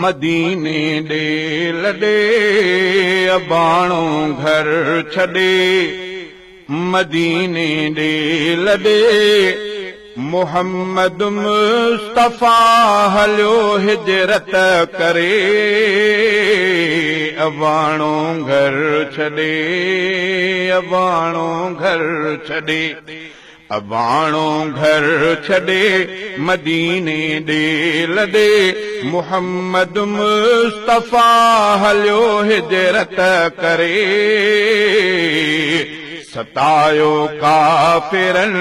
مديني ڏي لڏي، اباڻو گهر ڇڏي، مديني ڏي لڏي، محمد مصطفيٰ هليو هجرت ڪري، اباڻو گهر ڇڏي، اباڻو گهر ڇڏي. اباڻو گهر ڇڏي مديني ڏي لڏي، محمد مصطفيٰ هليو هجرت ڪري. ستايو ڪافرن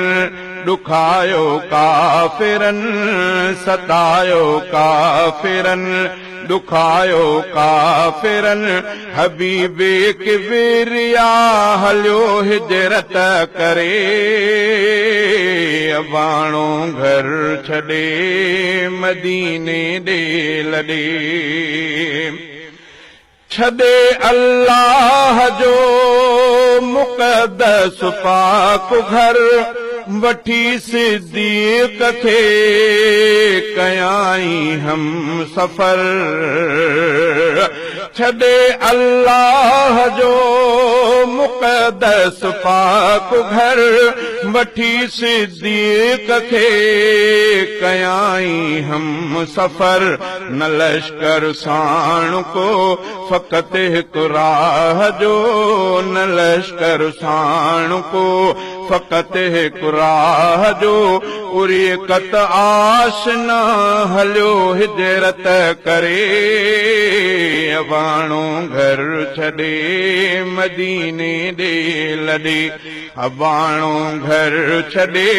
ڏکايو ڪافرن، ستايو ڪافرن ڏکايو ڪافرن، حبيب ڪبريا هليو هجرت ڪري، اباڻو گهر ڇڏي مديني ڏي لڏي. ڇڏي الله جو مقدس پاڪ گهر، وٺي صديق کي ڪيائين هم سفر. ڇڏي الله جو مقدس پاڪ گهر، وٺي صديق کي ڪيائين هم سفر. نه لشڪر ساڻ ڪو فقط هڪ راهه جو، نه لشڪر ساڻ ڪو فقط هڪ راهه جو، اريقت آشنا هليو هجرت ڪري، اباڻو گهر ڇڏي مديني ڏي لڏي. اباڻو گهر ڇڏي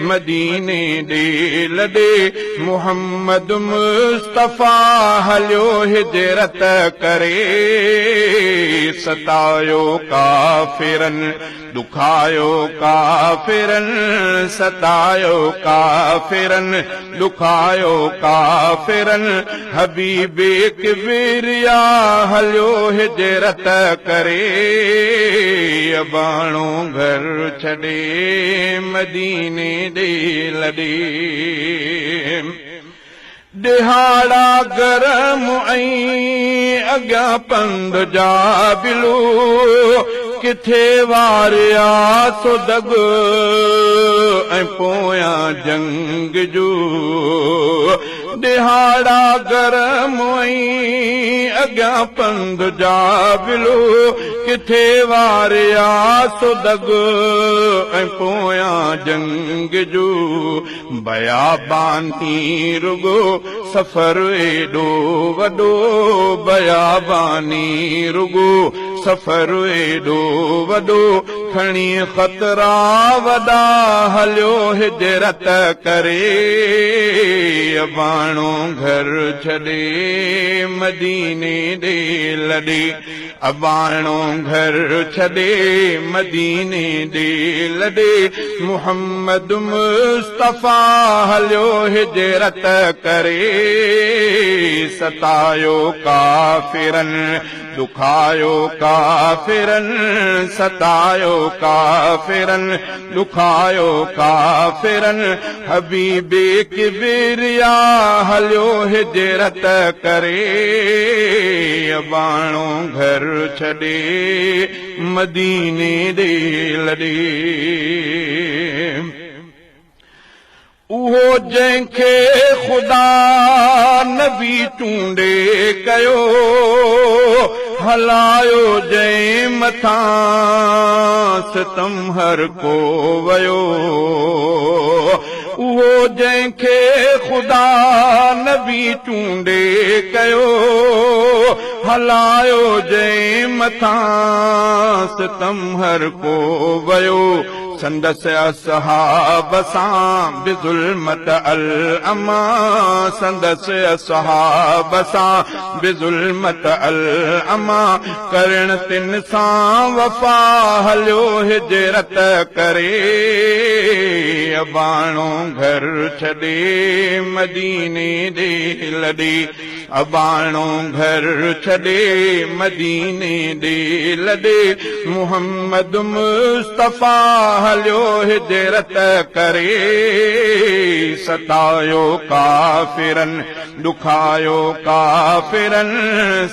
مديني ڏي لڏي، محمد مصطفيٰ هليو هجرت ڪري. ستايو ڪافرن ڏکايو ڪافرن، ستايو ڪافرن ڏکايو ڪافرن، حبيب ڪبريا هليو هجرت ڪري، اباڻو گهر ڇڏي مديني ڏي لڏي. ڏهاڙا گرم ۽ اڳيان پنڌ جا بلو، ڪٿي واريا سو دڳ ۽ پويان جنگ جو. ڏهاڙا گرم ۽ اڳيان پنڌ جا بلو، ڪٿي واريا سو دڳ ۽ پويان جنگ جو. بياباني رڳو سفر ايڏو وڏو، بياباني رڳو سفر ايڏو وڏو، کڻي خطرا وڏا هليو هجرت ڪري، اباڻو گهر ڇڏي مديني ڏي لڏي. اباڻو گهر ڇڏي مديني ڏي لڏي، محمد مصطفيٰ هليو هجرت ڪري. ستايو ڪافرن ڏکايو ڪافرن، ستايو ڪافرن ڏکايو ڪافرن، حبيب ڪبريا هليو هجرت ڪري، اباڻو گهر ڇڏي مديني ڏي لڏي. اهو جنهن کي خدا نبي چونڊي ڪيو، هلايو جنهن مٿان ستم هر ڪو ويو. اهو جنهن کي خدا نبي چونڊي ڪيو، هلايو جنهن مٿان ستم هر ڪو ويو. سندس اصحاب سان بظلمت العميٰ، سندس اصحاب سان بظلمت العميٰ، ڪرڻ تن سان وفا هليو هجرت ڪري، اباڻو گهر ڇڏي مديني ڏي لڏي. اباڻو گهر ڇڏي مديني ڏي لڏي، محمد مصطفيٰ هليو هجرت ڪري. ستايو ڪافرن ڏکايو ڪافرن،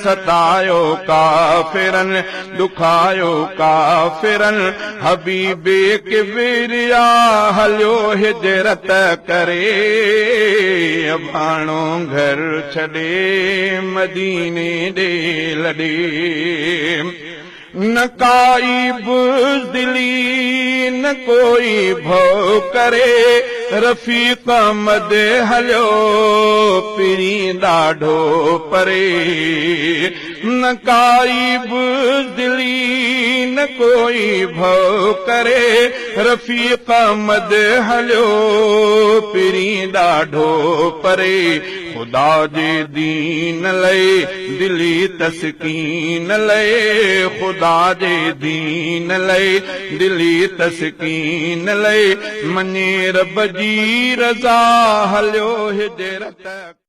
ستايو ڪافرن ڏکايو ڪافرن، حبيب ڪبريا هليو هجرت ڪري. اباڻو گهر ڇڏي مديني ڏي لڏي. نه ڪائي بزدلي نه ڪوئي ڀؤ ڪري، رفيق احمد هليو پرين ڏاڍو پري. نه ڪائي بزدلي نه ڪوئي ڀؤ ڪري، رفيق احمد هليو پرين ڏاڍو پري. خدا جي دين لئي دلي تسڪين لئي، خدا جي دين لئي دلي تسڪين لئي، مڃي رب جي رضا هليو هجرت.